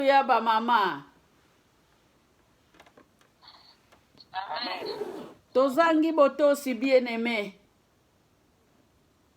Ya ba mama. Tozangi botosi bien aime.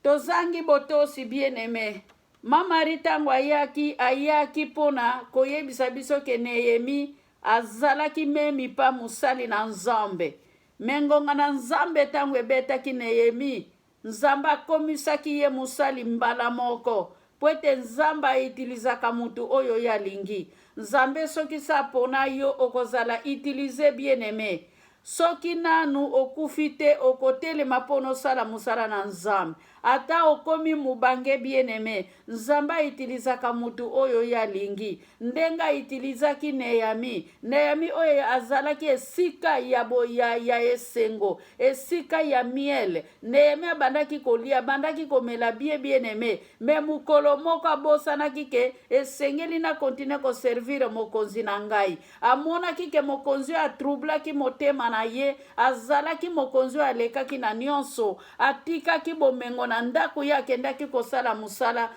Tozangi botosi bien aime. Mama Marie ntango ayaki, ayaki mpona koyebisa biso ke Nehemi azalaki memi pa mosali na Nzambe. Me ngonga na Nzambe ntango ebetaki Nehemi, Nzambe akomisaki ye mosali mbala moko, mpo ete Nzambe a utilisaka mutu oyo ye alingi. Nzambe soki se apona yo okozala utilise bien aime. Soki nanu okufi te okotelema mpo nosala mosala na Nzambe. Ata okomi mubange bien aime, Nzambe a utilisaka mutu oyo ye alingi. Ndenge a utilisaki Nehemie. Nehemie oyo azalaki esika ya, bo, ya, ya esengo, esika ya miel. Nehemie abandaki kolia, abandaki komela bien bien aime. Mais mokolo moko abosanaki ke esengeli na continuer ko servir mokonzi na ngai. Amonaki ke mokonzi oyo atroublaki motema na ye, azalaki mokonzi oyo alekaki na nionso. Atikaki bomengo na ndako ye akendaki kosala mosala.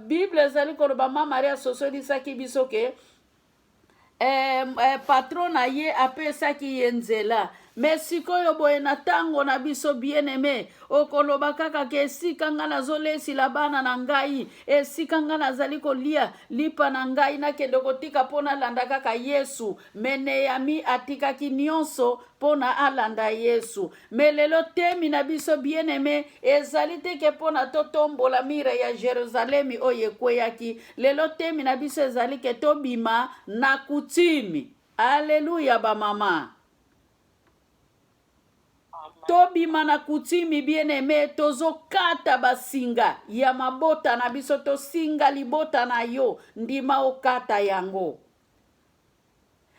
Bible ezali koloba ma Marie asosolisaki biso ke eh, eh, patron na ye apesaki ye nzela. Me sikoyo boye na tango na biso bien aime, okoloba kaka ke esika nga nazolesila bana na ngai, esika nga nazali kolia lipa na ngai, nakende kotika mpo nalanda kaka Yesu. Me Nehemi atikaki nionso mpo na alanda Yesu. Me lelo temi na biso bien aime ezali te ke mpo na totombola mire ya Jerusalemi oyo ekweyaki. Lelo temi na biso ezali ke tobima na kutimi. Aleluya ba mama. Tobima na kutimi bien aime, tozokata basinga ya mabota na biso, tosinga libota na yo, ndima okata yango.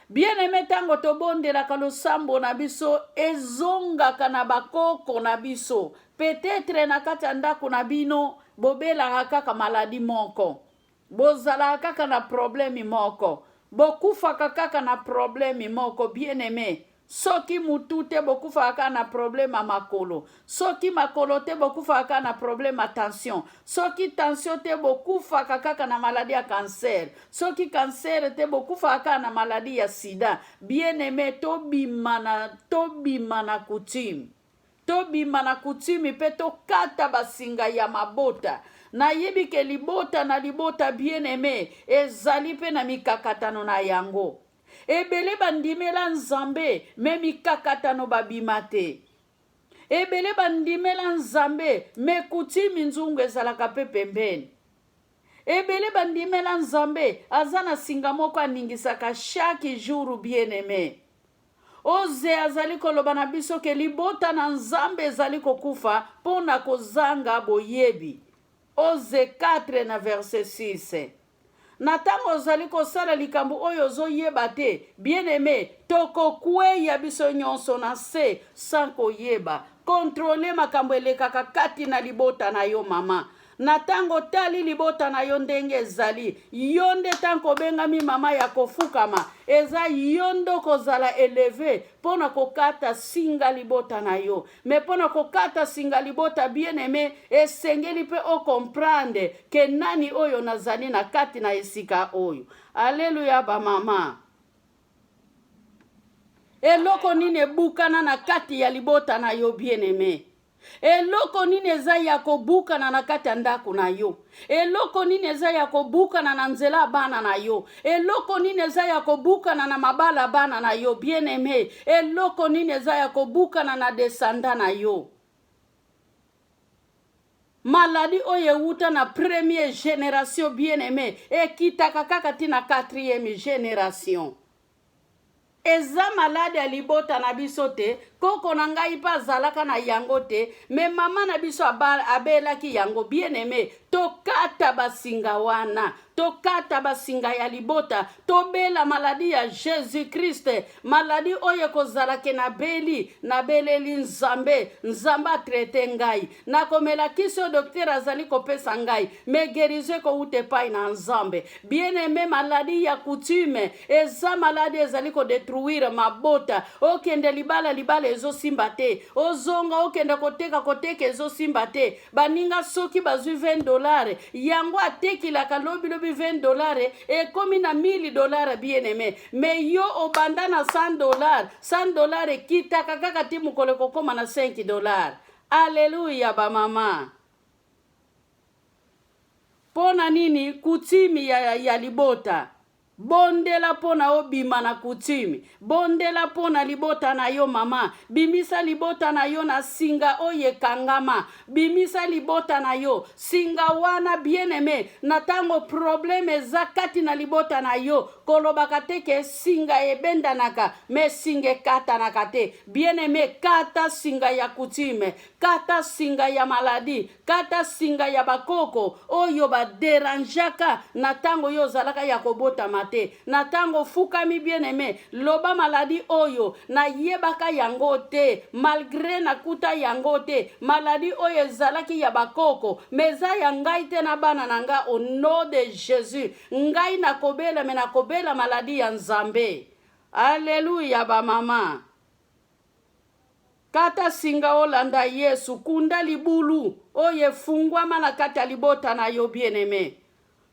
Bien aime, tango tobondelaka losambo na biso ezongaka na bakoko na biso. Peut-etre na kati ya ndako na bino bobelaka kaka maladie moko, bozalaka kaka na problème moko, bokufaka kaka na problème moko. Bien aime, Soki mutu te bokufaka kaka na problème ya makolo, soki makolo te bokufaka kaka na problème ya tension, soki tension te bokufaka kaka na maladie ya cancer, soki cancer te bokufaka kaka na maladie ya sida. Bien aime, tobima na tobima na coutume. Tobima na coutume pe tokata basinga ya mabota. Nayebi ke libota na libota bien aime ezali pe na mikakatano na yango. Ebele ba ndimela Nzambe mais mikakatano ba bima te. Ebele ba ndimela Nzambe mais coutume nzungu ezalaka pe pembeni. Ebele ba ndimela Nzambe aza na singa moko aningisaka chaque jour bien aime. Oze azali koloba na biso ke libota na Nzambe ezali kokufa po na kozanga boyebi. Oze 4 na verset 6. Na tango ozali kosala likambo oyo ozo yeba te, bien aime, toko kweya biso nyonso na se sans koyeba. Controler makambo elekaka kati na libota na yo mama. Na tango otali libota na yo ndenge ezali, yo nde tango obengami mama ya kofukama, eza yo nde okozala eleve mpo na kokata singa libota na yo. Mais mpo na kokata singa libota, bien aime, esengeli mpe o comprendre ke nani oyo nazali na kati na esika oyo. Alleluia ba mama. Eloko nini ebukana na kati ya libota na yo, bien aime? Eloko nini eza ya kobukana na kati ya ndako na yo? Eloko nini eza ya kobukana na nzela ya bana na yo? Eloko nini eza ya kobukana na mabala ya bana na yo, bien aime? Eloko nini eza ya kobukana na descendant na yo? Maladie oyo ewuta na première generation, bien aime, ekitaka kaka ti na quatrième generation. Eza malade ya libota na biso te, koko na ngai pe azalaka na yango te, mais mama na biso abelaki yango. Bien aime, tokata basinga wana, tokata basinga ya libota, tobela maladie ya Jesus Christ, maladie oyo ekozala ke nabeli, nabeleli Nzambe, Nzambe a traite ngai, nakomela kisi oyo docteur azali kopesa ngai, mais guérison ekowuta epai na Nzambe. Bien aime, maladie ya coutume eza maladie ezali ko detruire mabota. Okende libala, libala ezosimba te, ozonga okende koteka, koteka ezosimba te. Baninga soki bazwi 20 dollars yango atekilaka lobi lobi. lobi 20 dollars ekomi na 1000 dollars, bien aimé. Mais yo obanda na 100 dollars, 100 dollars ekitaka kaka ti mokolo ekokóma na 5 dollars. Alleluya bamama. Mpo na nini? Coutume ya libota. Bondela mpo na obima na coutume. Bondela mpo na libota na yo, mama. Bimisa libota na yo na singa oyo ekangama. Bimisa libota na yo singa wana, bien-aimé. Na ntango problème eza kati na libota na yo, kolobaka te ke singa ebendanaka, mais singa ekatanaka te, bien-aimé. Kata singa ya coutume, kata singa ya maladie, kata singa ya bakoko oyo baderangeaka na ntango oyo ozalaka ya kobotama te. Na ntango ofukami, bien-aimé, loba: "Maladie oyo nayebaka yango te, malgré nakuta yango te. Maladie oyo ezalaki ya bakoko, mais eza ya ngai te na bana na nga. Au nom de Jésus, ngai nakobela, mais nakobela maladie ya Nzambe." Alleluya bamama. Kata singa, olanda Yesu. Kunda libulu oyo efungwama na kati ya libota na yo, bien-aimé.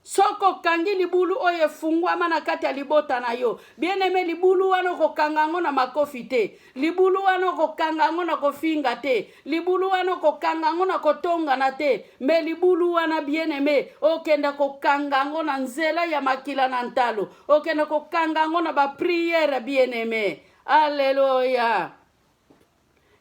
Soki okangi libulu oyo efungwama na kati ya libota na yo, bien-aimé, libulu wana okokanga yango na makofi te, libulu wana okokanga yango na kofinga te, libulu wana okokanga yango na kotongana te, mais libulu wana, bien-aimé, okende kokanga yango na nzela ya makila na ntalo, okende kokanga yango na baprière, bien-aimé. Alleluya.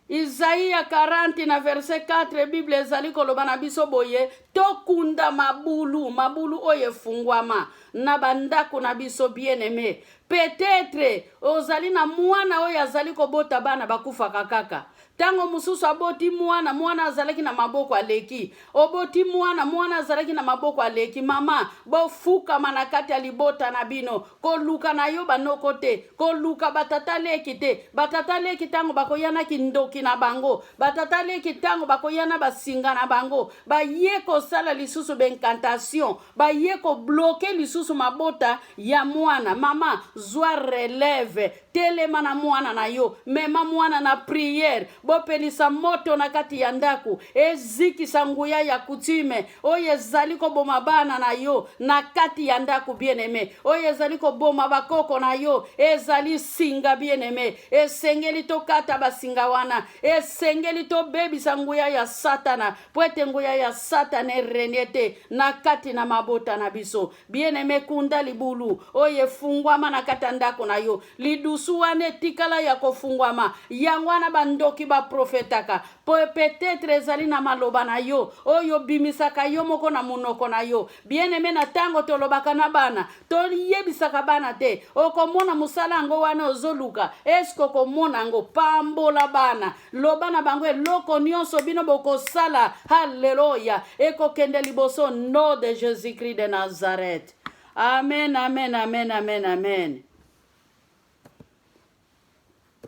Isaïe 40 na verset 4, Bible ezali koloba na biso boye: tokunda mabulu, mabulu oyo efungwama na bandako na biso. Bien-aimé, peut-être ozali na mwana oyo azali kobota bana bakufaka kaka. Ntango mosusu aboti mwana, mwana azalaki na maboko aleki. Oboti mwana, mwana azalaki na maboko aleki. Mama, bofukama na kati ya libota na bino. Koluka na yo banoko te, koluka batata leki te. Batata leki, ntango bakoya na kindoki na bango, batata leki, ntango bakoya na basinga na bango, baye kosala lisusu baincantation, baye kobloquer lisusu mabota ya mwana. Mama, zwa relève, telema na mwana na yo, mema mwana na prière, bopelisa moto na kati ya ndako, ezikisa nguya ya coutume oyo ezali koboma bana na yo na kati ya ndako, bien-aimé, oyo ezali koboma bakoko na yo. Ezali singa, bien-aimé. Esengeli tokata basinga wana, esengeli tobebisa nguya ya Satana, po ete nguya ya Satana erégner te na kati na mabota na biso. Bien-aimé, kunda libulu oyo efungwama na kati ya ndako na yo. Lidusu wana etikala ya kofungwama, yango wana bandoki baprofetaka, po peut-être ezali na maloba na yo oyo obimisaka yo moko na monoko na yo, bien-aimé. Na ntango tolobaka na bana, toyebisaka bana te okomona mosala yango wana ozoluka, eske okomona yango? Pambola bana, loba na bango: eloko nyonso bino bokosala, halleluya, ekokende liboso, nom de Jésus Christ de Nazareth. Amen, amen, amen, amen, amen.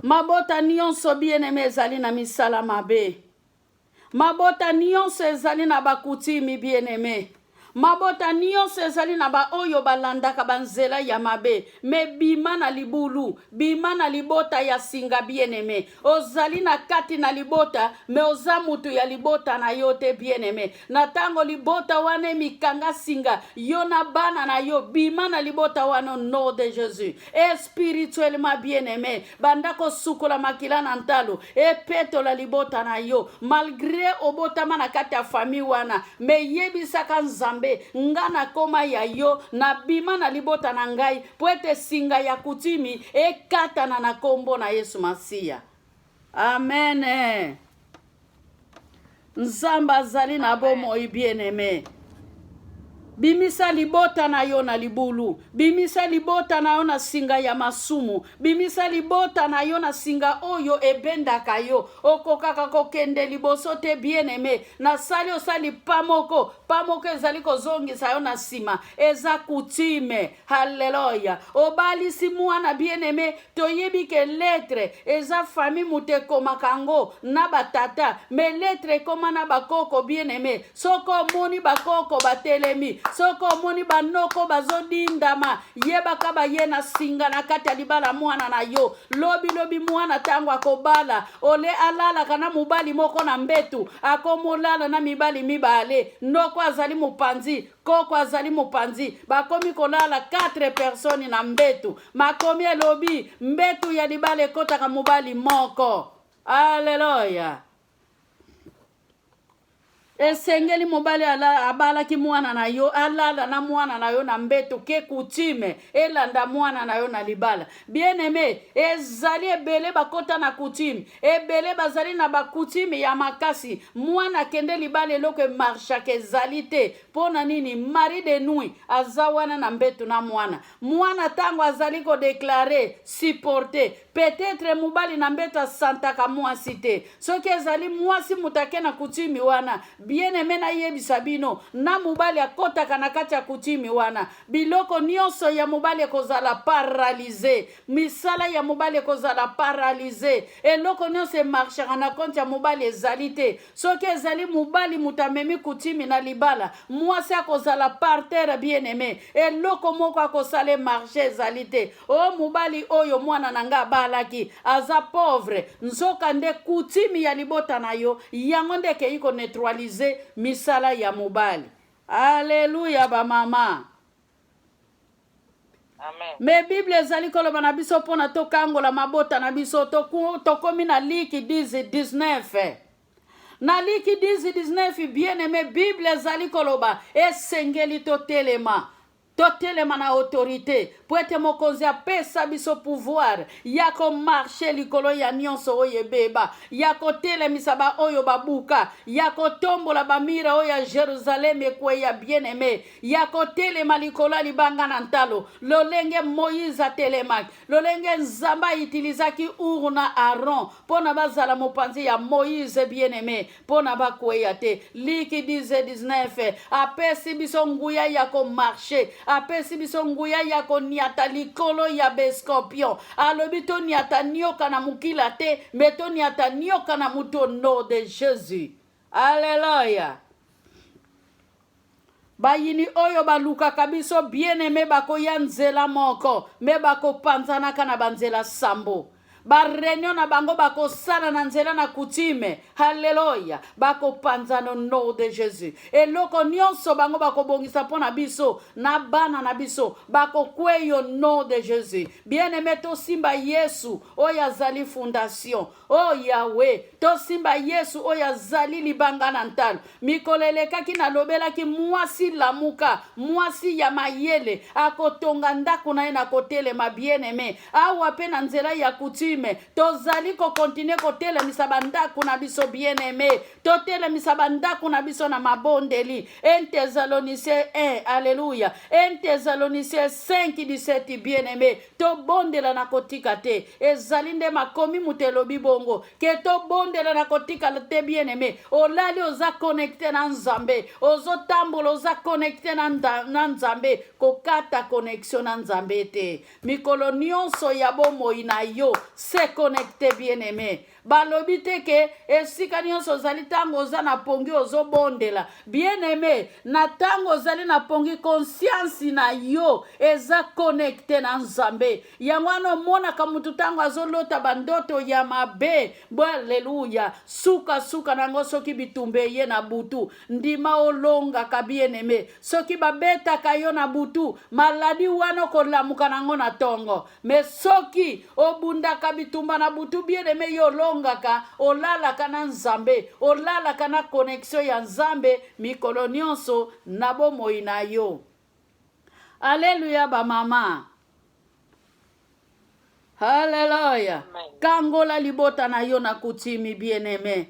Mabota nyonso, bien-aimé, ezali na misala mabe. Mabota nyonso ezali na bacoutume, bien-aimé. Mabota nyonso ezali na baoyo balandaka banzela ya mabe. Mais bima na libulu, bima na libota ya singa, bien-aimé. Ozali na kati na libota, mais oza mutu ya libota na yo te, bien-aimé. Na ntango libota wana emikanga singa, yo na bana na yo, bima na libota wana, nom de Jésus. E spirituellement, bien-aimé, banda kosukola makila na ntalo, epetola libota na yo. Malgré obotama na kati ya famille wana, mais yebisaka Nzambe: "Nga nakoma ya yo, nabima na libota na ngai, mpo ete singa ya coutume ekatana na nkombo na Yesu Masiya." Amen. Nzambe azali na bomoi, bien-aimé. Bimisa libota na yo na libulu, bimisa libota na yo na singa ya masumu, bimisa libota na yo na singa oyo ebendaka yo, okokaka kokende liboso te, bien-aimé. Nasali osali pa moko, pa moko ezali kozongisa yo na nsima. Eza coutume. Halleluya. Obalisi mwana, bien-aimé, toyebi ke lettre eza famille moto ekomaka yango na batata, mais lettre ekoma na bakoko, bien-aimé. Soki omoni bakoko batelemi Soki omoni banoko bazodindama, yebaka baye na singa na kati ya libala mwana na yo. Lobi lobi mwana ntango akobala, ole alalaka na mobali moko na mbetu, akomolala na mibali mibale. Noko azali mopanzi, koko azali mopanzi, bakomi kolala 4 personnes na mbetu. Makomi elobi mbetu ya libala ekotaka mobali moko. Aleluya! Esengeli mobali abalaki mwana na yo alala na mwana na yo na mbeto ke coutume elanda mwana na yo na libala. Bien aime, ezali ebele bakota na coutume, ebele bazali na ba coutume ya makasi. Mwana akende libala eloko emarchaka ezali te. Mpo na nini? Mari de nuit aza wana na mbeto na mwana. Mwana tango azali ko declarer, supporter, peut-etre mobali na mbeto asantaka mwasi te. Soki ezali mwasi moto ake na coutume wana, bien aime nayebisa bino, na mobali akotaka na kati ya coutume wana, biloko nionso ya mobali ekozala paralyse, misala ya mobali ekozala paralyse, eloko nionso emarchaka na compte ya mobali ezali te. Soki ezali mobali moto amemi coutume na libala, mwasi akozala par terre bien aime, eloko moko akosala emarche ezali te. O mobali oyo mwana na nga abalaki aza pauvre, nzoka nde coutume ya libota na yo yango nde ekeyi ko neutraliser misala ya mobali. Alleluia ba mama. Amen. Me Bible ezali koloba na biso mpo na tokangola mabota na biso. Tokomi na Liki 10 19. Na Liki 10 19, bien aime, Bible ezali koloba esengeli totelema, totelema na autorite mpo ete mokonzi apesa biso pouvoir ya komarche likolo ya nyonso oyo ebeba, ya kotelemisa baoyo babuka, ya kotombola bamire oyo ya Jerusalem ekweya. Bien aime, ya kotelema likolo ya libanga na ntalo, lolenge Moize atelemaki, lolenge Nzambe aitilizaki Ur na Aron mpo na bazala mopanzi ya Moize bien-aime, mpo na bakweya te. Liki 10 19 apesi biso nguya ya komarche, apesi biso nguya ya koniata likolo ya bescorpion. Alobi toniata nioka na mokila te, me toniata nioka na moto au nom de Jesus. Alleluia. Bayini oyo balukaka biso bien aime bakoya nzela moko me bakopanzanaka na banzela sambo. Ba reunion na bango bakosala na nzela na coutume. Haleluya! Bakopanzana au nom de Jesus. Eloko nyonso bango bakobongisa mpo na biso na bana na biso bakokweya au nom de Jesus. Bien aime, tosimba Yesu oyo azali fondation. Oh Yahweh, tosimba Yesu oyo azali libanga na ntalo. Mikolo elekaki nalobelaki mwasi lamuka, mwasi ya mayele akotonga ndako na ye na kotelema. Bien aime, awa pe na nzela ya coutume tozali ko continuer kotelemisa ba ndako na biso. Bien aime, totelemisa ba ndako na biso na mabondeli. 1 Thessaloniciens 1, alleluia, 1 Thessaloniciens 5 17. Bien aime, Tobondela na kotika te. Ezali nde makomi moto elobi bongo ke tobondela na kotika te. Bien aime, olali oza connecte na Nzambe, ozotambola oza connecte na, na Nzambe. Kokata connexion na Nzambe te mikolo nyonso ya bomoi na yo. Se connecte, bien aime. Balobi te ke esika nyonso ozali ntango oza na pongi ozobondela. Bien aime, na ntango ozali na pongi, conscience na yo eza connecte na Nzambe. Yango wana omonaka motu ntango azolota bandoto ya mabe. Bo aleluya, suka suka na yango soki bitumba eye na butu, ndima olongaka. Bien aime, soki babetaka yo na butu, maladi wana okolamuka na yango na tongo. Mais soki obundaka bitumba na butu, bien aime, yo olongaka, olalaka na Nzambe, olalaka na connexion ya Nzambe mikolo nyonso na bomoi na yo. Alleluia ba mama. Hallelujah. Kangola libota na yo na kutimi, bien aime.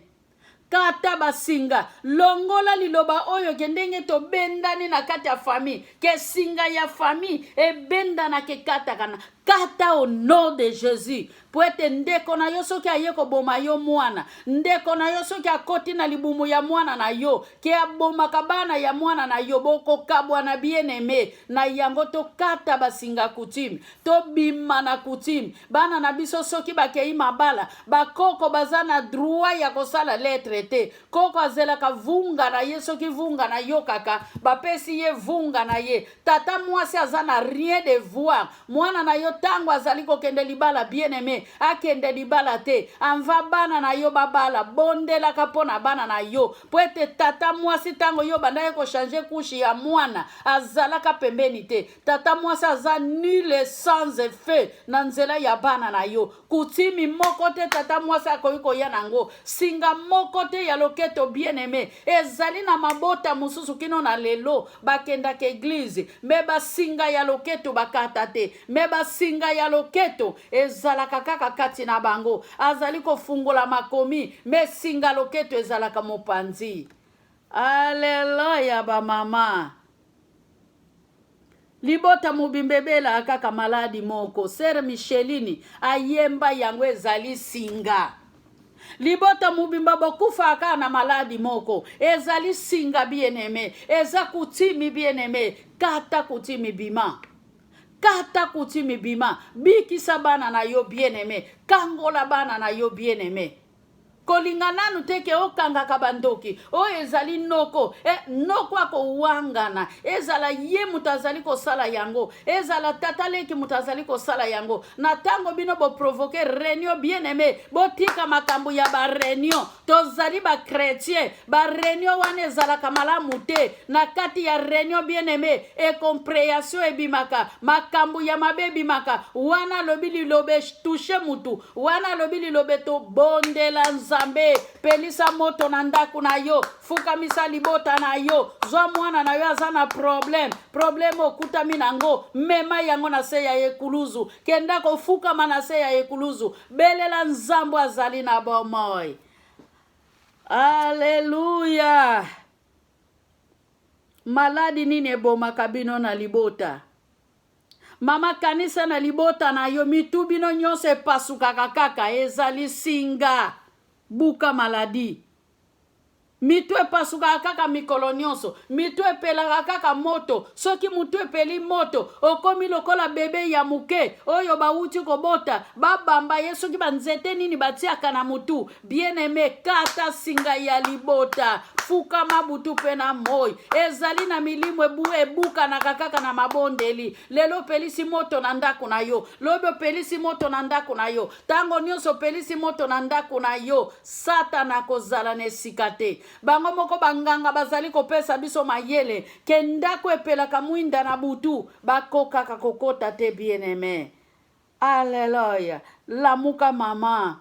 Kata basinga, longola liloba oyo ke ndenge tobendani na kati ya famille, ke singa ya famille ebendanaka ekatakana. Kata au nom de Jesus. Po ete ndeko na yo soki aye koboma yo mwana, ndeko na yo soki akoti na libumu ya mwana na yo, ke abomaka bana ya mwana na yo, bokokabwana, bien aime. Na yango tokata basinga coutume, tobima na coutume. Bana na biso soki bakei mabala, bakoko baza na droit ya kosala lettre. comprendre te. Koko azelaka vunga na ye, soki vunga na yokaka bapesi ye vunga na ye. Tata mwasi aza na rien de voir. Mwana na yo ntango azali kokende libala, bien aimé, akende libala te anva bana na yo babala. Bondelaka mpo na bana na yo, mpo ete tata mwasi, ntango yo bandaki kochanger couche ya mwana, azalaka pembeni te. Tata mwasi aza nul, sans effet na nzela ya bana na yo. Coutume moko te tata mwasi akoki koya nango, singa moko te ya loketo. Bien aimé, ezali na mabota mosusu kino na lelo bakendaka église, mais basinga ya loketo bakata te, mais basinga ya loketo ezalaka kaka kati na bango. Azali kofungola makomi, mais singa loketo ezalaka mopanzi. Aleluya! Bamama, libota mobimba ebelaka kaka maladie moko. Sœur Micheline ayemba yango, ezali singa. Libota mobimba bokufaka kaka na maladie moko, ezali singa. Bien-aimé, eza coutume. Bien-aimé, kata coutume, bima, kata coutume, bima, bikisa bana na yo. Bien-aimé, kangola bana na yo. Bien-aimé, kolinga nanu te ke okangaka bandoki oyo ezali noko. Noko akowangana, ezala ye moto azali kosala yango, ezala tata leki moto azali kosala yango. Na ntango bino boprovoquer réunion, bien aimé, botika makambo ya baréunion. Tozali bachrétien, baréunion wana ezalaka malamu te. Na kati ya réunion, bien aimé, incompréhension ebimaka, makambo ya mabe ebimaka. Wana alobi liloba touche mutu, wana alobi liloba. Tobondela Nzambe, pelisa moto na ndako na yo, fukamisa libota na yo, zwa mwana na yo aza na problème, problème okutami nango, mema yango na se ya ekuluzu, kenda kofukama na se ya ekuluzu, belela Nzambe azali na bomoi. Aleluya! Maladie nini ebomaka bino na libota? Mama, kanisa na libota na yo, mitu bino nyonso epasukaka kaka, ezali singa. Buka maladie. Mitu epasukaka kaka mikolo nyonso, mitu epelaka kaka moto. Soki mutu epeli moto, okomi lokola bébé ya moke oyo bawuti kobota, babamba ye soki banzete nini batiaka na mutu. Bien aimé, kata singa ya libota, fukama butu mpe na moi. Ezali na milimo ebukanaka kaka na mabondeli. Lelo opelisi moto na ndako na yo, lobi opelisi moto na ndako na yo, ntango nyonso opelisi moto na ndako na yo, Satana akozala na esika te. Bango moko banganga bazali kopesa biso mayele ke ndako epelaka mwinda na butu, bakokaka kokota te. Bien aimé, alleluya! Lamuka mama,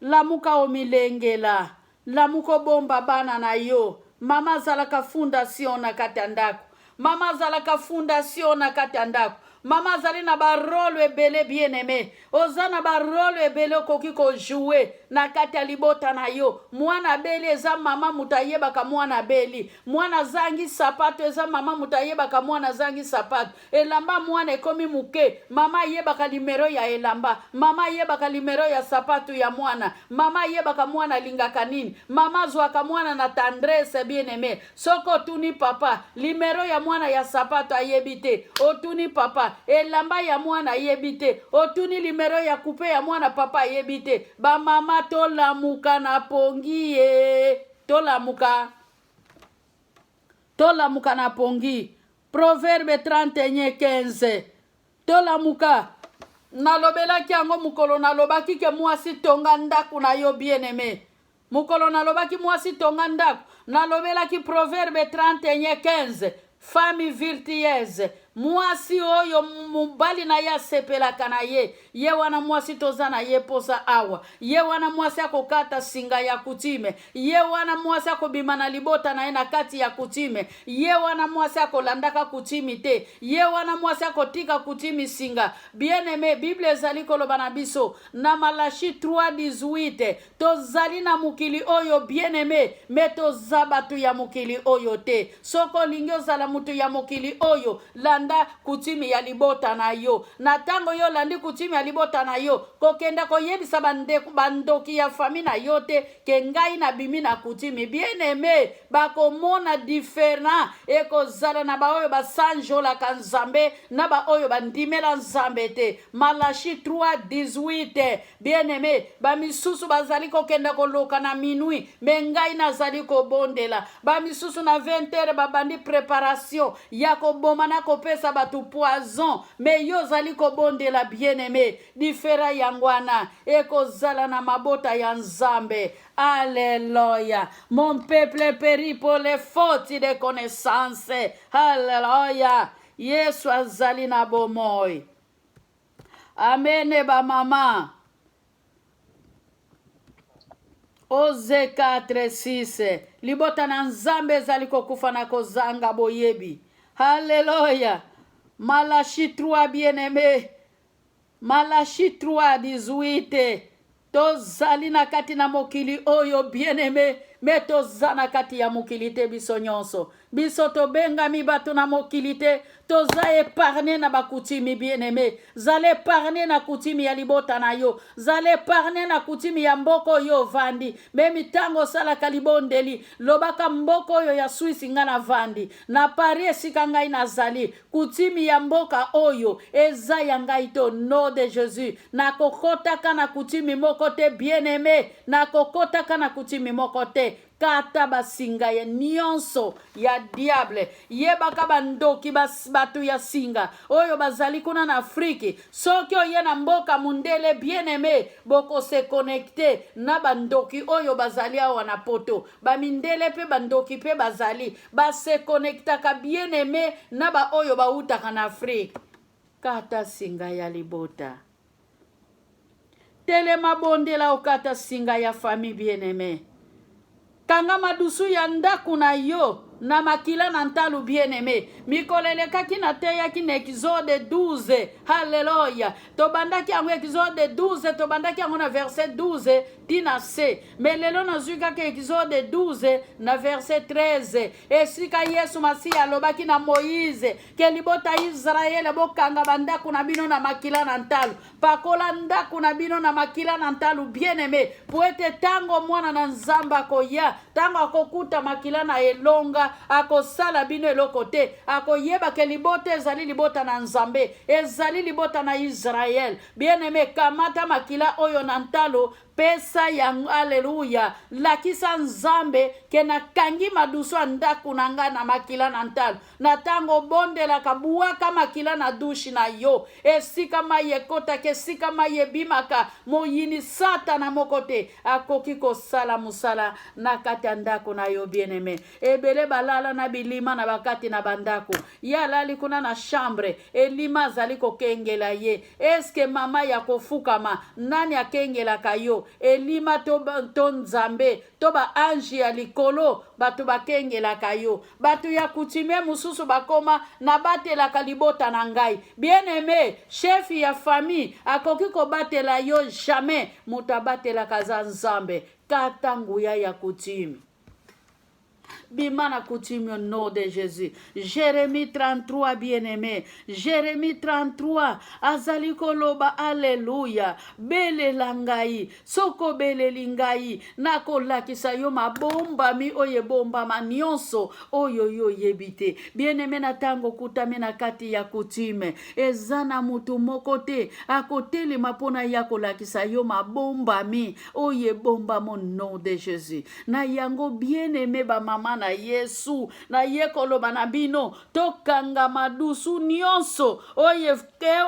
lamuka, omilengela, lamuka, obomba bana na yo. Mama azalaka fondation na kati ya ndako. Mama azalaka fondation na kati ya ndako. Mama azali na barôle ebele. Bien aimé, oza na barôle ebele okoki kojouer na kati ya libota na yo. Mwana abeli, eza mama moto ayebaka mwana abeli. Mwana azangi sapato, eza mama moto ayebaka mwana azangi sapato. Elamba mwana ekomi moke, mama ayebaka numéro ya elamba, mama ayebaka numéro ya sapato ya mwana, mama ayebaka mwana alingaka nini, mama azwaka mwana na tendresse. Bien aimé, soki otuni papa numéro ya mwana ya sapato, ayebi te. Otuni papa elamba ya mwana, ayebi te. Otuni numéro ya coupe ya mwana, papa ayebi te. Bamama, tolamuka na pongi ye, tolamuka, tolamuka na pongi. Proverbe 31 15. Tolamuka. Nalobelaki yango mokolo nalobaki ke mwasi tonga ndako na yo. Bien aimé, mokolo nalobaki mwasi tonga ndako, nalobelaki Proverbe 31 15, femme vertueuse, mwasi oyo mobali na ye asepelaka na ye. Ye wana mwasi toza na ye posa awa. Ye wana mwasi akokata singa ya coutume. Ye wana mwasi akobima na libota na ye na kati ya coutume. Ye wana mwasi akolandaka coutume te. Ye wana mwasi akotika coutume singa. Bien aimé, Bible ezali koloba na biso na Malachi 3:18, tozali na mokili oyo, bien aimé, mais toza bato ya mokili oyo te. Soki olingi ozala moto ya mokili oyo, landaka. Landa kutimi ya libota na yo. Na ntango yo olandi kutimi ya libota na yo, kokenda koyebisa bandeko bandoki ya famille na yo te ke ngai nabimi na kutimi. Bien aime, bakomona different ekozala na baoyo basanjolaka Nzambe na baoyo bandimela Nzambe te. Malachi 3:18. Bien aime, bamisusu bazali kokenda koloka na minuit, me ngai nazali kobondela. Bamisusu na 20 heures babandi preparation ya koboma na kopesa bato poison, me yo ozali kobondela. Bien aime, difera yango wana ekozala na mabota ya Nzambe. Alléluia. Mon peuple périt pour les fautes de connaissance. Alléluia. Yesu azali na bomoi. Amene bamama. Oze 4:6. Libota na Nzambe ezali kokufa na kozanga boyebi. Alléluia. Malachi 3, bien-aimé. Malachi 3:18. Tozali na kati na mokili oyo, bien-aimé, me toza na kati ya mokili te. Biso nyonso, biso tobengami bato na mokili te. Toza épargne na bakutimi. Bien-aimé, zala épargne na kutimi ya libota na yo, zala épargne na kutimi ya mboka oyo ovandi. Memi ntango osalaka libondeli, lobaka: mboka oyo ya Swisse ngai navandi, na Paris esika ngai nazali, kutimi ya mboka oyo eza ya ngai te. Au nom de Jésus, nakokɔtaka na kutimi moko te. Bien-aimé, nakokɔtaka na kutimi moko te. Kata basinga ya nyonso ya diable. Yebaka bandoki, bato ya singa oyo bazali kuna na Afriki. Soki oye na mboka mundele, bien-aimé, bokose connecter na bandoki oyo bazali awa na Poto. Bamindele mpe bandoki mpe bazali base connectaka, bien-aimé, na baoyo bautaka na Afrike. Kata singa ya libota. Telema, bondela, okata singa ya famille. Bien-aimé, kanga madusu ya ndako na yo na makila na ntalo. Bien-aimé, mikolo elekaki nateyaki na Exode 12. Halleluya. Tobandaki yango Exode 12, tobandaki yango na verset 12 ntina se, me lelo nazwi kaka Exode 12 na verset 13, esika Yesu Masiya alobaki na Moïse ke libota Israele, bokanga bandako na bino na makila na ntalo, pakola ndako na bino na makila na ntalo. Bien-aimé, po ete ntango mwana na Nzambe akoya, ntango akokuta makila na elonga, akosala bino eloko te. Akoyeba ke libota ezali libota na Nzambe, ezali libota na Israele. Bien-aimé, kamata makila oyo na ntalo, pesa yango. Aleluya. Lakisa Nzambe ke nakangi madusu ya ndako na ngai na makila na ntalo. Na ntango obondelaka, buwaka makila na douche na yo, esika mai ekotaka, esika mai ebimaka. Moyini Satana moko te akoki kosala mosala na kati ya ndako na yo. Bien-aimé, ebele balala na bilima na bakati na bandako. Ye alali kuna na chambre, elima azali kokengela ye. Eske mama ya kofukama, nani akengelaka yo? Elima to Nzambe to baange ya likolo, bato bakengelaka yo? Bato ya coutume mosusu bakoma nabatelaka libota na ngai. Bien-aimé, chef ya famille akoki kobatela yo jamais. Moto abatelaka aza Nzambe. Kata nguya ya coutume, bima na coutume au nom de Jésus. Jérémie 33, bien-aimé. Jérémie 33 azali koloba, alleluya: belela ngai, soki obeleli ngai, nakolakisa yo mabombami oyo ebombama nyonso oyo yo oyebi te. Bien-aimé, na ntango okutami na kati ya coutume, eza na motu moko te akotelema mpona ya kolakisa yo mabombami oyo ebombama, au nom de Jésus. Na yango, bien-aimé, bamama na Yesu, naye koloba na bino, tokanga madusu nyonso oyo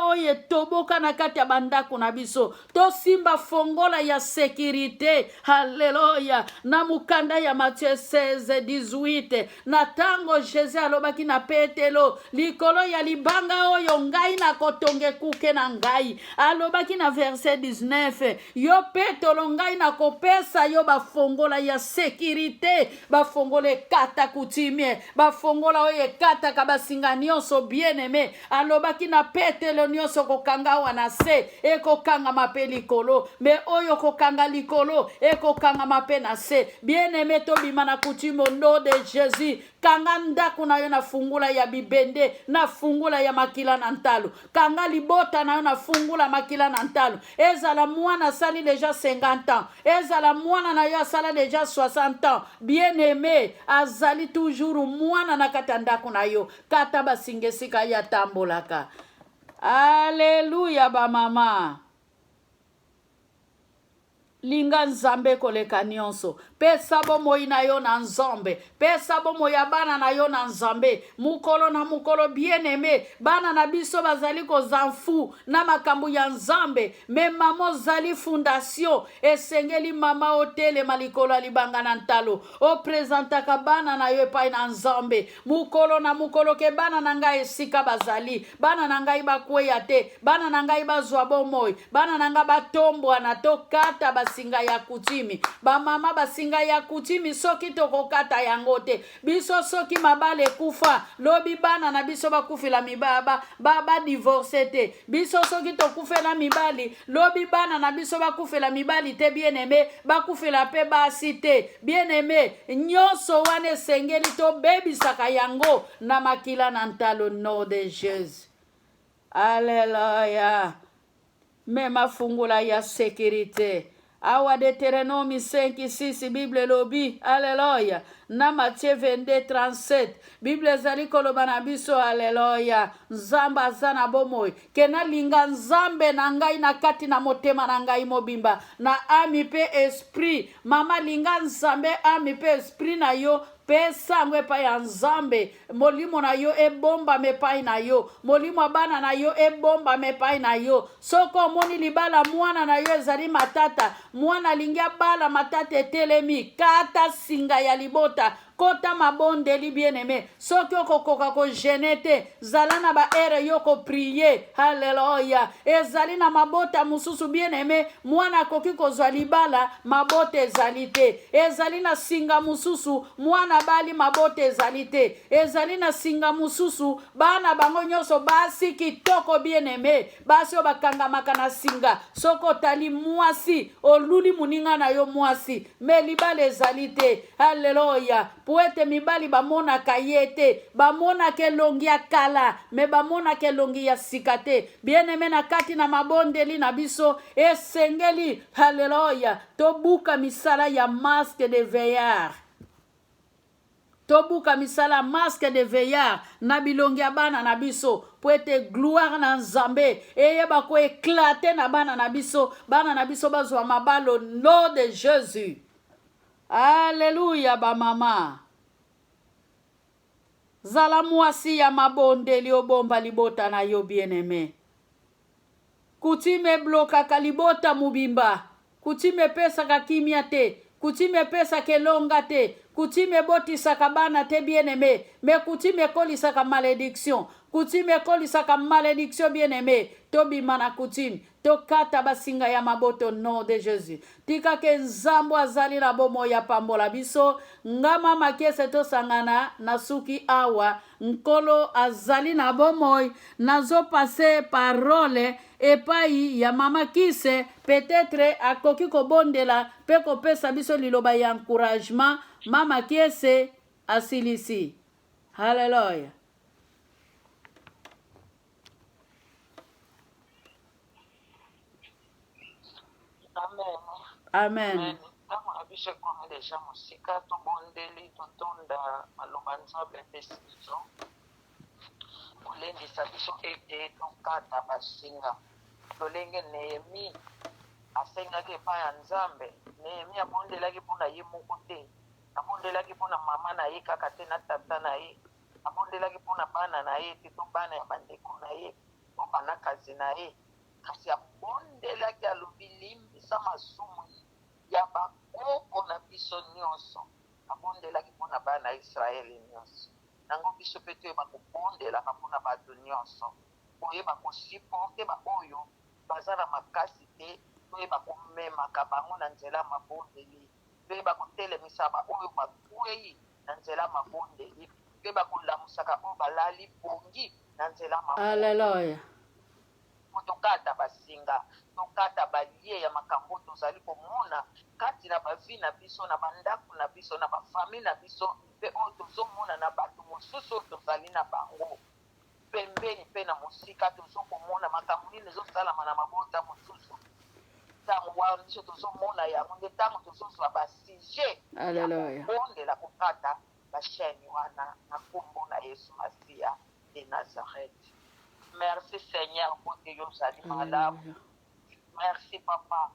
oyo etoboka na kati ya bandako na biso, tosimba fongola ya sécurité. Halleluya. Na mokanda ya Matthieu 16 18, na ntango Jésus alobaki na Petelo: likolo ya libanga oyo ngai nakotonga ekuke na ngai, alobaki na verset 19: yo Petelo, ngai nakopesa yo bafongola ya sécurité, bafongola. ekata coutumier, bafongola oyo ekataka basinga nyonso. Bien aime, alobaki na Petelo, nyonso kokanga awa na se ekokangama mpe likolo, mais oyo kokanga likolo ekokangama mpe na se. Bien aime, tobima na coutume au nom de Jésus. Kanga ndako na yo na fungula ya bibende, na fungula ya makila na ntalo. Kanga libota na yo na fungula makila na ntalo. Ezala mwana asali deja 50 ans, ezala mwana na yo asala deja 60 ans, bien aimé, azali toujours mwana na kati ya ndako na yo. Kata basinga esika ye atambolaka. Aleluya. Bamama, linga Nzambe koleka nyonso. Pesa bomoi na yo na Nzambe, pesa bomoi ya bana na yo na Nzambe mokolo na mokolo. Bien aimé, bana na biso bazali koza mfu na makambo ya Nzambe, mais mama ozali fondation. Esengeli mama otelema likolo ya libanga na ntalo, oprésentaka bana na yo epai na Nzambe mokolo na mokolo, ke bana na ngai esika bazali, bana na ngai bakweya te, bana na ngai bazwa bomoi, bana na ngai batombwana. Tokata basinga ya coutume, bamama. Basinga ya coutume, soki tokokata yango te, biso soki mabala ekufa, lobi bana na biso bakufela badivorce te. Biso soki tokufela mibali, lobi bana na biso bakufela mibali te. Bien aimé, bakufela mpe basi te. Bien aimé, nyonso wana esengeli tobebisaka yango na makila na ntalo, nom de Jésus. Alleluya. Mema fungola ya sécurité awa. Deutéronome 5 6, Bible elobi, alleluya, na Matthieu 22 37, Bible ezali koloba na biso, alleluya, Nzambe aza na bomoi, ke nalinga Nzambe na ngai na kati na motema na ngai mobimba, na âme mpe esprit. Mama, linga Nzambe, âme mpe esprit na yo, pesa yango epai ya Nzambe. Molimo na yo ebombama epai na yo, molimo ya bana na yo ebombama epai na yo. Soki omoni libala mwana na yo ezali matata, mwana alingi abala, matata etelemi, kata singa ya libota, kota mabondeli. Bien aimé, soki okokoka kojeûner te, zala na baheures yo koprier. Halleluya. Ezali na mabota mosusu, bien aimé, mwana akoki kozwa libala, mabota ezali te. Ezali na singa mosusu, mwana bali, mabota ezali te. Ezali na singa mosusu, bana bango nyonso basi kitoko. Bien aimé, basi oyo bakangamaka na singa, soki otali mwasi, oluli moninga na yo mwasi, mais libala ezali te. Alleluya. Po ete mibali bamonaka ye te, bamonaka elongi ya kala, mais bamonaka elongi ya sika te. Bien aimé, na kati na mabondeli na biso esengeli, halleluya, tobuka misala ya masque de vieillard, tobuka misala masque de vieillard na bilongi ya bana na biso, po ete gloire na Nzambe eyeba koéclater na bana na biso, bana na biso bazwa mabalo, nom de Jésus. Alleluya. Bamama, zala mwasi ya mabondeli, obomba libota na yo. Bien-aimé, coutume ebloquaka libota mobimba, coutume epesaka kimia te, coutume epesaka elonga te, coutume ebotisaka bana te. Bien-aimé, mais coutume ekolisaka malédiction, coutume ekolisaka malédiction. Bien aimé, tobima na coutume, tokata basinga ya maboto, nom de Jésus. Tikake Nzambe azali na bomoi ya pambola biso. Nga mama Kiese, tosangana na suki awa. Nkolo azali na bomoi. Nazopasser parole epai ya mama Kise, peut-être akoki kobondela mpe kopesa biso liloba ya encouragement. Mama Kiese asilisi. Halleluya. Amen. Amen. Ntango na biso ekomi deja mosika, tobondeli, totonda maloba Nzambe apesi biso kolendisa biso ete tokata basinga lolenge Nehemi asengaki epai ya Nzambe. Nehemi abondelaki mpona ye moko te, abondelaki mpona mama na ye kaka te na tata na ye, abondelaki mpona bana na ye te to bana ya bandeko na ye to banakazi na ye, kasi abondelaki, alobi: "Limbisa masumu ya bakoko na biso nyonso." Abondelaki mpona bana ya Israele nyonso. Yango biso mpe toyeba kobondelaka mpona bato nyonso, koyeba kosupporter baoyo baza na makasi te, toyeba komemaka bango na nzela ya mabondeli, toyeba kotelemisa baoyo bakwei. na nzela mabondeli. Toyeba kolamusaka oyo balali pongi na nzela mabondeli. Alleluia. Mpo tokata basinga, tokata ba liens ya makambo oyo tozali komona kati na ba vie na biso, na ba ndako na biso, na ba famille na biso, mpe oyo tozomona na bato mosusu oyo tozali na bango pembeni mpe na mosika. Tozokomona makambo nini ezosalama na mabota mosusu. Ntango wana biso tozomona yango nde ntango tozozwa ba sujet ya Alleluia. kobondela, kokata ba chaîne wana na nkombo na Yesu Masiya de Nazareth. Merci Seigneur mpo te yo ozali malamu. Alleluia. Merci Papa.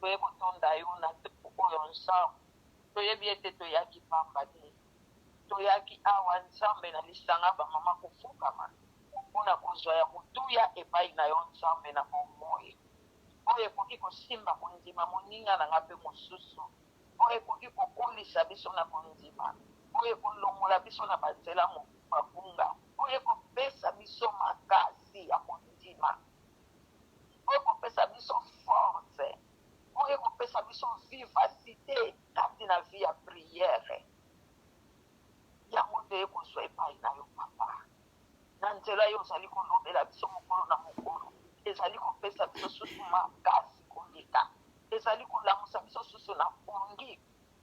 Toye kotonda yo na ntango oyo, Nzambe. Toyebi ete toyaki pamba te. Toyaki awa, Nzambe, na lisanga bamama kofukama mpona kozwa ya motuya epai na yo, Nzambe na bomoi, oyo ekoki kosimba kondima moninga na nga mpe mosusu, oyo ekoki kokolisa biso na kondima, oyo ekolongola biso na banzela mabunga, oyo ekopesa biso makasi ya kondima, oyo ekopesa biso force, oyo ekopesa biso vivacité kati na vie ya prière. Yango nde ekozwa epai na yo, Papa, na nzela yo ozali kolobela biso mokolo na mokolo. Ezali kopesa biso susu makasi koleka, ezali kolamusa biso susu na pongi,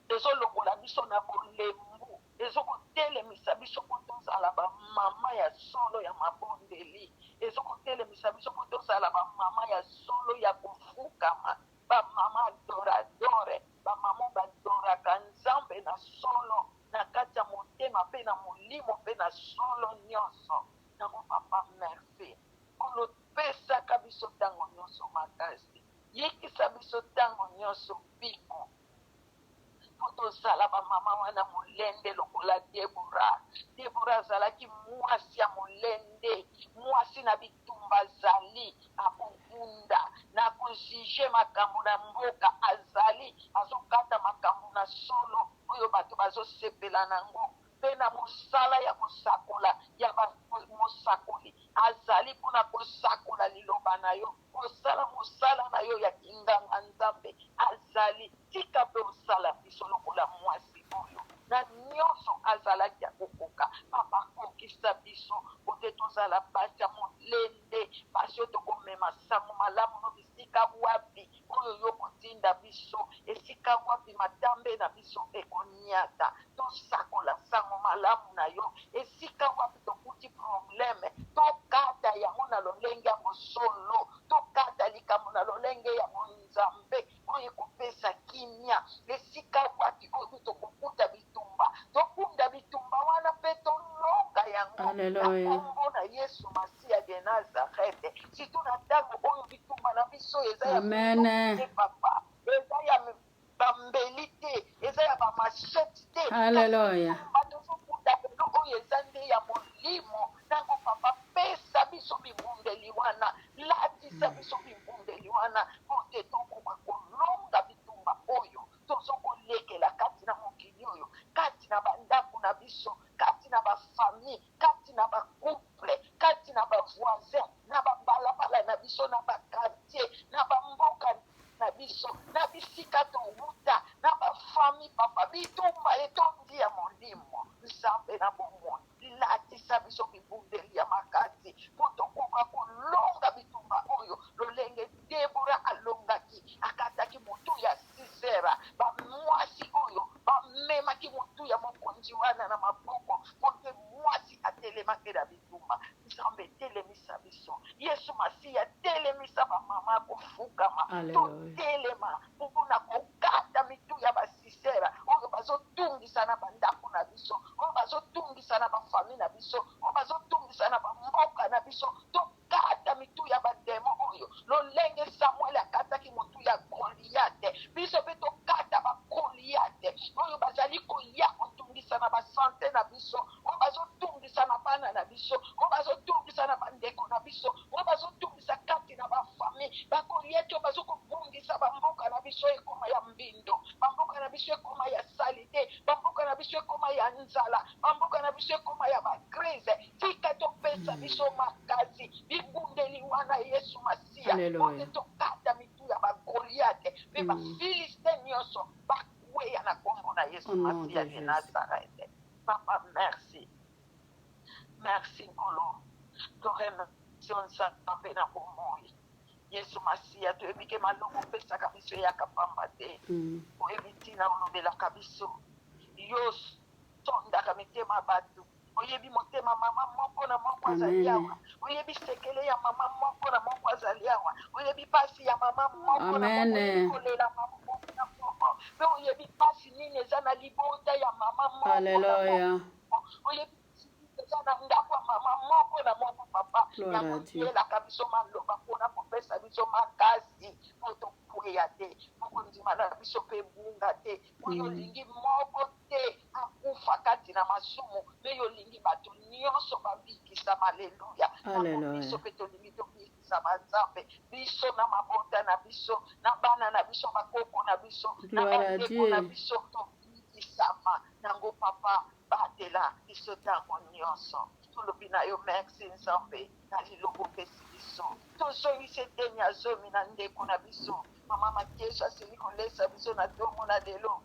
ezolongola biso na bolembu, ezokotelemisa biso mpo tozala bamama ya solo ya mabondeli, ezokotelemisa biso mpo tozala bamama ya solo ya kofukama, bamama adorateur, bamama badoraka Nzambe na solo, na kati ya motema mpe na molimo mpe na solo nyonso. Yango Papa, merci kolopesaka biso ntango nyonso makasi, yekisa biso ntango nyonso mpiko mpo tozala bamama wana molende lokola Debora. Debora azalaki mwasi ya molende, mwasi na bitumba, azali akobunda na kojuger makambo na mboka, azali azokata makambo na solo oyo bato bazosepela nango, mpe na mosala ya kosakola ya mosakoli, azali mpona kosakola liloba na yo, kosala mosala na yo ya kinganga Nzambe. Azali tika mpe osala biso lokola mwasi oyo na nyonso azalaki ya kokoka. Papa, kokisa biso po te tozala basi ya molende, basi oyo tokomema sango malamu no bisika wapi oyo yo kotinda biso, esika wapi matambe na biso ekoniata, tosakola sango malamu na yo. Esika wapi tokuti problème, tokata yango na lolenge ya bosolo, tokata likambo na lolenge ya bonzambe oyo ekopesa kimia. Esika wapi oyo tokokuta bitumba, tokunda bitumba wana mpe tolonga yango na Alleluia. nkombo na Yesu Masiya de Nazareth. Surtout na ntango oyo bitumba na biso eza ya Amen. mindoki te, Papa, eza ya bambeli te, eza ya bamachettes te. Alleluia. Bitumba tozokunda lelo oyo eza nde ya molimo. Ntango Papa, pesa biso bibundeli wana, latisa biso bibundeli wana po te tokoka kolonga bitumba oyo tozokolekela kati na mokili oyo, kati na bandako na biso, kati na bafamille, kati na bacouple, kati na bavoisin, na babalabala na biso, na baquartier, na bamboka na biso, na bisika towuta, na bafamille. Papa, bitumba etondi ya molimo. Nzambe na bomoi, latisa biso bibundeli ya makasi mpo tokoka kolonga bitumba oyo lolenge Debora alongaki, akataki motu ya Sisera. Bamwasi oyo bamemaki motu ya mokonzi wana na maboko mpo te mwasi atelemaki na bitumba. Nzambe, telemisa biso. Yesu Masiya, telemisa bamama kofukama. Alleluia. Totelema mpona kokata mitu ya basisera oyo bazotungisa na bandako na biso, oyo bazotungisa na bafamille na biso, oyo bazotungisa na bamboka na biso. Tokata mitu ya badémon oyo lolenge Samuel akataki motu ya Goliate. Biso mpe tokata bagoliate oyo bazali koya kotungisa na basanté na biso, oyo bazotungisa na bana na biso, oyo bazotungisa na bandeko na biso, oyo bazotungisa kati na bafamille, bagoliate oyo bazokobungisa bamboka na biso ekoma ya mbindo, bamboka na biso ekoma ya saleté, bamboka na biso ekoma ya nzala, bamboka na biso ekoma ya bacrise. Tika topesa biso makasi, bibundeli wana, Yesu Masiya. Alleluia. Pote tokata mitu ya bagoliate mpe bafilistin nyonso. Ekweya na kombo na Yesu Au nom Masiya de de Jésus. Nazareth. Papa, merci. Merci Nkolo. Toremercie yo Nzambe na bomoi. Yesu Masiya, toyebi ke malongo opesaka biso eyaka pamba te. Oyebi ntina olobelaka biso. Yo sondaka mitema bato. Oyebi motema mama moko na moko azali awa. Amen. Oyebi sekele ya mama moko na moko azali awa. Oyebi pasi ya mama moko na moko. Oyebi Amen. kolela mama moko na moko. Mpe oyebi pasi nini eza na libota ya mama moko na moko. Alléluia. Oyebi pasi nini eza na ndako ya mama moko na moko, papa. Gloire Yango à Dieu. yelaka biso maloba mpona kopesa biso makasi po tokweya te, po kondima na biso mpe ebunga te. Oyo olingi moko te akufa kati na masumu, me yo olingi bato nyonso babikisama. Aleluya. Nango biso Alléluia. mpe tolingi tobikisama, Nzambe. Biso na mabota na biso, na bana na biso, bakoko na biso, na Gloire à bandeko na Dieu. biso, tobikisama. Nango papa, batela biso ntango nyonso. Tolobi na yo merci Nzambe na liloba opesi biso. Tozongisi eteni ya zomi na ndeko na biso mama Makeso asili kolesa biso na ntongo na lelo.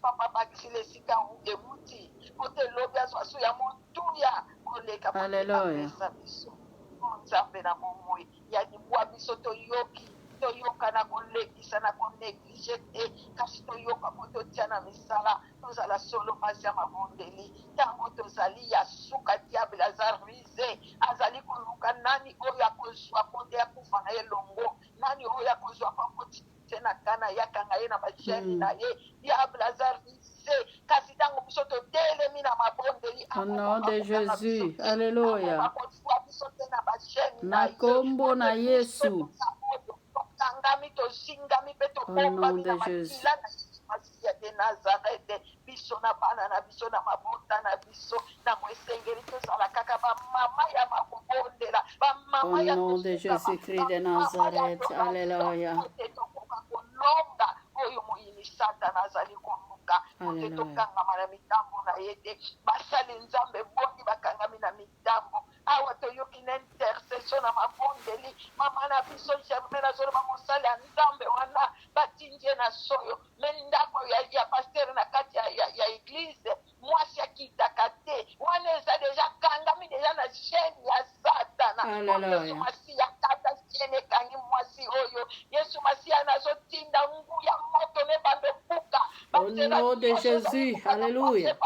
Papa, bakisila esika ewuti po te lobi azwa so ya motuya koleka po te Alléluia. apesa biso. O Nzambe na bomoi ya libwa, biso toyoki, toyoka na kolekisa na konéglige te, kasi toyoka po totia na misala, tozala solo basi ya mabondeli. Ntango tozali ya suka, diable aza rusé, azali koluka nani oyo akozwa po te akufa na ye elongo, nani oyo akozwa po akoti te na kana ye, akanga ye na bachaînes na ye. Diable aza rusé, kasi ntango biso totelemi na mabondeli, Au nom akokoka de kokanga biso Jésus. te, Alléluia. akoka kozwa biso te na bachaînes na Na ye, kombo po na te biso Yesu. toza oyo tokangami, tozingami mpe Au nom tobombami na de Jésus. makila na Yesu Masiya de Nazareth. Biso na bana na biso, na mabota na biso, nango esengeli tozala kaka bamama ya makobondela, Au bamama ya nom de kofukama, Jésus-Christ de bamama ya Nazareth. adoration, Alléluia. po te tokoka kolonga oyo moyini Satana azali koluka, po te Alléluia. tokangama na mitambo na ye te. Basali Nzambe boni bakangami na mitambo awa? Toyoki na intercession na mabondeli mama na biso Germaine azoloba, mosali ya Nzambe wana batindi ye na soyo me ndako ya pasteur na kati ya église, mwasi akitaka te. Wana eza déjà kangami déjà na chaîne ya Satana. Yesu Alléluia. Masiya, kata chaîne ekangi mwasi oyo. Yesu Masiya, nazotinda nguya moto ne bando buka. Au nom de Jésus. Alléluia.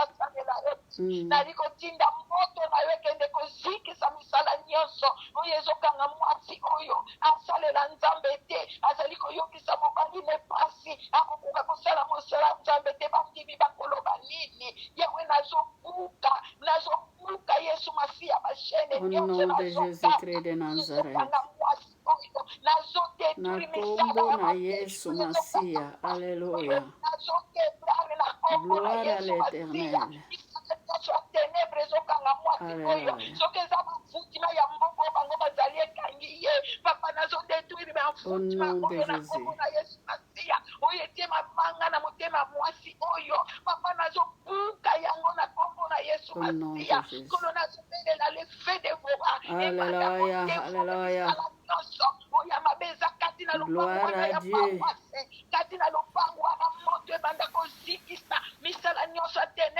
Nali kotinda moto na yo ekende kozikisa misala nyonso oyo ezokanga mwasi oyo asalela Nzambe te, azali koyokisa mobali ne pasi, akokoka kosala mosala Nzambe te. Bandimi bakoloba nini? Yawe, nazobuka, nazobuka, Yesu Masiya, bachaînes Au nyonso nom de nazokata Jésus-Christ de Nazareth. ezokanga mwasi oyo, Na nazodétruire misala kombo ya na mabe Yesu oyo ezokanga Masiya. mwasi oyo, Alléluia. nazodéclarer na kombo na Gloire à Yesu Masiya, l'Éternel. misala nyonso ya ténèbre ezokanga mwasi oyo. Alléluia. Soki eza bafutima ya mbongo bango bazali ekangi ye, papa, nazodétruire Au bafutima nom de oyo na kombo Jésus. na Yesu Masiya. Oyo etie mabanga na motema mwasi oyo, papa, nazobuka yango na kombo na Yesu Au nom de Masiya. Jésus. Nkolo, nazobelela le feu dévorant ebanda Alléluia. kodévorer Alléluia. misala nyonso oyo ya mabe eza kati na lopango Gloire wana à ya Dieu. paroisse, kati na lopango wana. Moto ebanda kozikisa misala nyonso ya ténèbre.